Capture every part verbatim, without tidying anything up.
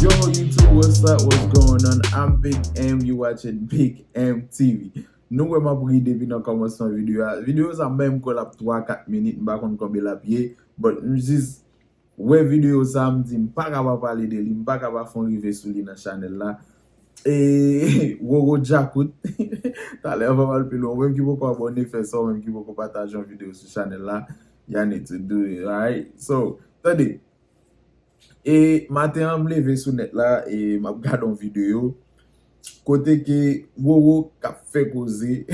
Yo, YouTube, what's up? What's going on? I'm Big M, you watching Big M T V. Nou wè m ap ri depi nan kòmansman videyo a. Videyo sa menm kwè l ap twa kat minit, m pa konn konbyen l ap ye, but m jis wè videyo sa, m di m pa ka pa pale de li, m pa ka pa fè yon rive sou li nan chanèl la. E, Roro Djakout, talè anvan m al pi lwen, ou menm ki poko abòne, fè sa, ou menm ki poko pataje yon videyo sou chanèl la, y'all need to do it, alright? So, tande, e maten an, m leve sou nèt la, e m ap gade yon videyo, kote ke Roro k ap fè koze,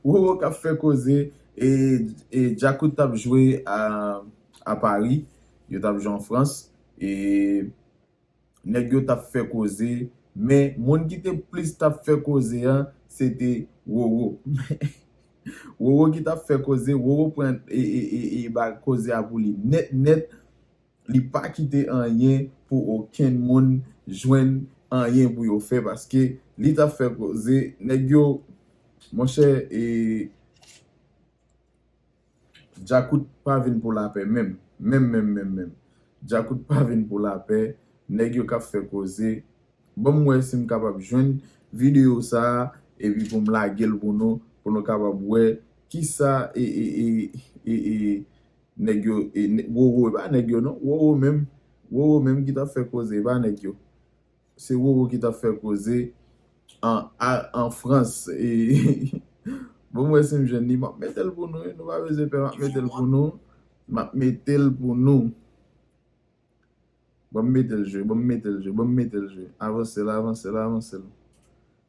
Roro k ap fè koze, e, e Djakout t ap jwe a, a Paris, yo t ap jwe an Frans, e nèg yo t ap fè koze, men moun ki te plis t ap fè koze a, se te Roro. Roro ki t ap fè koze, Roro pran, e, e, e, e ba koze a pou li nèt, nèt. Li pa kite anyen pou okenn moun jwenn anyen pou yo fè, paske li t ap fè koze. Nèg yo, monchè, e, Djakout pa vin pou lapè menm. Menm, menm, menm, menm. Djakout pa vin pou lapè. Nèg yo k ap fè koze. Ban m wè si m kapab jwenn videyo sa a, epi pou m lage l pou nou, pou nou kapab wè kisa, e, e, e, e, e, nèg yo, e, nè-, Roro, e pa nèg yo non, Roro menm, Roro menm ki t ap fè koze, e pa nèg yo. Se Roro ki t ap fè koze an, a, an Frans. E, bon, m wè si m jwenn li, m ap mete l pou nou, wi, nou pa bezwen pè, m ap mete l pou nou. M ap mete l pou nou. Ban m mete l jwe, ban m mete l jwe, ban m mete l jwe. Avanse l, avanse l, avanse l.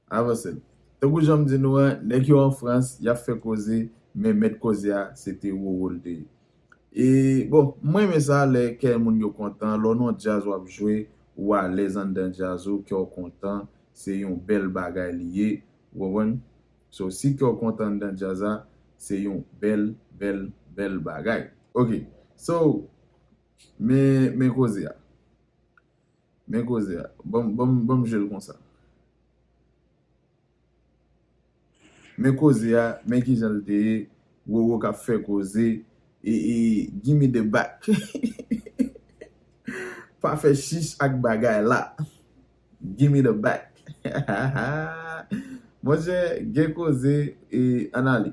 Avanse l. Tankou jan m di nou an, nèg yo an Frans, y ap fè koze, men mèt koze a, se te Roro l te ye. E, bon, mwen renmen sa, lè kè moun yo kontan, lè w nan djaz w ap jwe, ou alèz anndan djaz ou, kè w kontan, se yon bèl bagay li ye, ou konprann? So, si kè w kontan anndan djaz la, se yon bèl, bèl, bèl bagay. Ok, so, men, men koze a. Men koze a. Ban m, ban m, ban m jwe l konsa. Men koze a, men kijan l te ye, Roro k ap fè koze, e, e, give me the back. Pa fè chich ak bagay la. Give me the back. Monchè, gen koze, e, ann ale.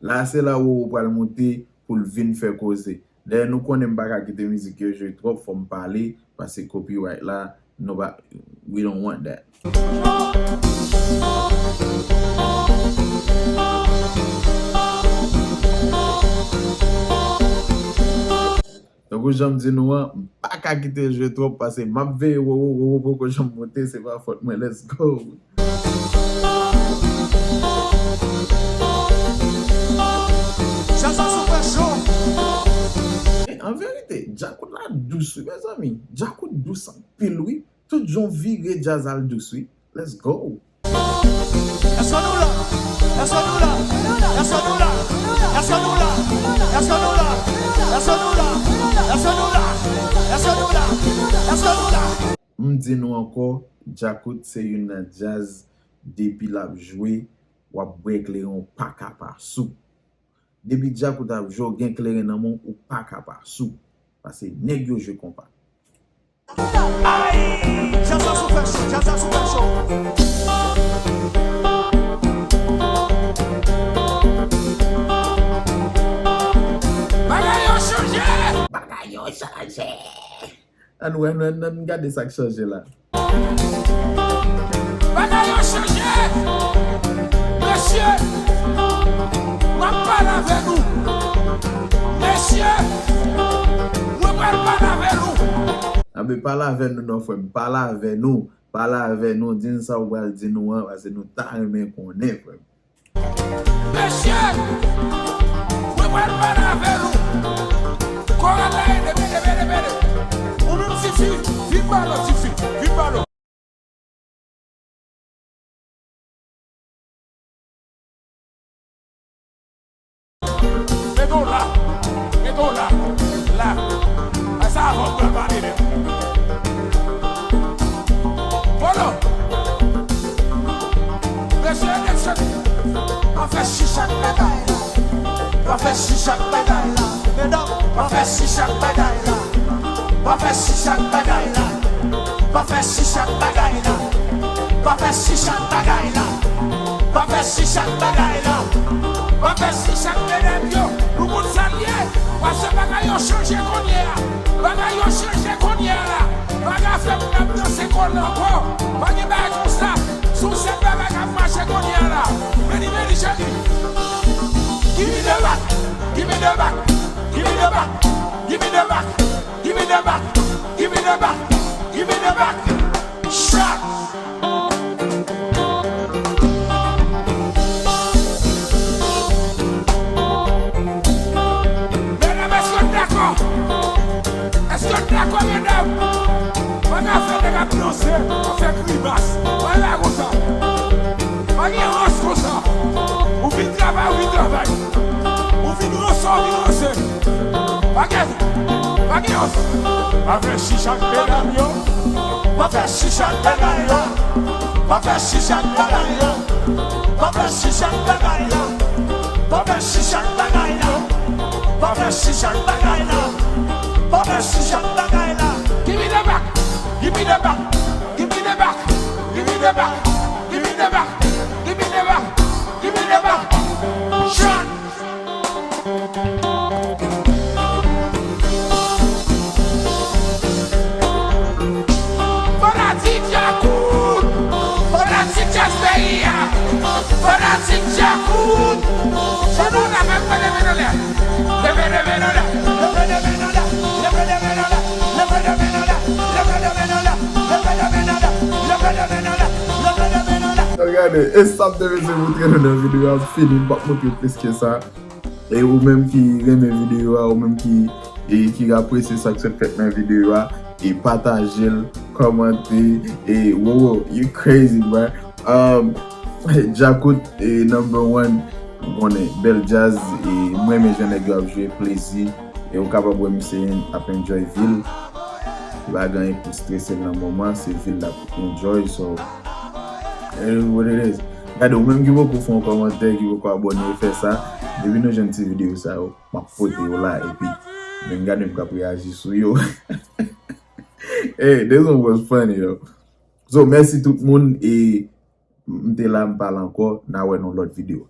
La, se la Roro pral moute pou l vin fè koze. Dayè, nou konnen m pa ka kite mizik yo jwe twòp, fò m pale, paske copyright la, nou pa, we don't want that. Tankou jan m di nou an, m pa ka kite l jwe twòp, paske m ap veye Roro, Roro poko janm moute, se pa fòt mwen, let's go. Djaz la super cho. E, an verite, Djakout la dous, wi, mezanmi. Djakout dous anpil, wi. Tout jan w vire djaz al dous, wi. Let's go. Èske nou la? Èske nou la? Èske nou la? Èske nou la? Èske nou la? Èske nou la? Èske nou la? Èske nou la? Èske nou la? Èske nou la? M di nou ankò, Djakout se youn nan djaz, depi l ap jwe, w ap bwè kleren, w pa ka pa sou. Depi Djakout ap jwe, w gen kleren nan men w, ou pa ka pa sou. Paske nèg yo jwe konpa. Ay! Djaz la sou fè cho, djaz la sou fè cho. Bagay yo chanje! Bagay yo chanje! Ann wè, ann, ann, ann gade sa k chanje la. Bagay yo chanje! Mesye, m ap pale avè nou. Mesye, mwen pral pale avè nou. Anben, pale avè nou non, frè m. Pale avè nou. Pale avè nou. Di n sa w pral di nou an, paske nou ta renmen konnen, frè m. Mesye, mwen pral pale avè nou. Koral la ede, ede, ede, ede. Ou menm tifi, vin ba lòt tifi, vin ba lòt. Mete w la, mete w la, la. A sa avan w pral pale menm. Polo. Mesye, ede m chante. Pa fè chicha ak bagay la. Pa fè chicha ak bagay la. Pa fè chicha ak bagay la. Pa fè chicha ak bagay la. Pa fè chicha ak bagay la. Pa fè chicha ak bagay la. Pa fè chicha ak medam yo. Nou konn sa l ye. Paske bagay yo chanje kounye a. Bagay yo chanje kounye a la. Bagay fè moun ap danse kòl ankò. Pa gen bagay konsa. Sou sèt bagay k ap mache kounye a la. Meni, meni, cheri. Give me the back. Give me the back. Give me the back. Give me the back. Give me the back. Give me the back. Give me the back. Shot. Medam, èske n dakò? Èske n dakò, medam? Pa gen afè nèg ap danse, ap fè grimas. Pa gen bagay konsa. Pa gen rans konsa. Ou vin travay, ou vin travay. Ou vin ranse, ou vin ranse. Pa gen, pa gen rans. Pa fè chicha ak medam yo. Pa fè chicha ak medam yo. Pa fè chicha ak bagay la. Pa fè chicha ak bagay la. Pa fè chicha ak bagay la. Pa fè chicha ak bagay la. Pa fè chicha ak bagay la. Give me the back. Give me the back. Give me the back. Give me the back. Give me the back. Give me the back. Give me the back. Shot. Fanatik Djakout, fanatik jazz peyi a, fanatik Djakout. Se nou la, fè leve men anlè. Leve, leve men anlè. Leve, leve men anlè. Leve, leve men anlè. Leve, leve men anlè. Leve, leve men anlè. Leve, leve men anlè. Leve, leve men anlè. Gade, e sa m te bezwen montre nou nan videyo a, fini, m p ap montre plis ke sa. E ou menm ki renmen videyo a, ou menm ki, e, ki apresye sa k sot fèt nan videyo a, e pataje l, kòmante, e, wow, wow, you crazy, bro. Um, Djakout, e, number one, ou konnen, bèl djaz, e, m renmen jan nèg yo ap jwe, plezi, e ou kapab wè misye ap enjoy vi l, li pa gen anyen pou strese l nan moman, se vi l l ap enjoy, so, it is what it is. Gade, ou menm ki poko fè yon kòmantè, ki poko abòne, fè sa. Depi nou jwenn ti videyo sa yo, m ap pote yo la, epi vin gade m k ap reyaji sou yo. Hey, this one was funny, yo. So, mèsi tout moun, e m te la, m pale ankò, n a wè nan lòt videyo.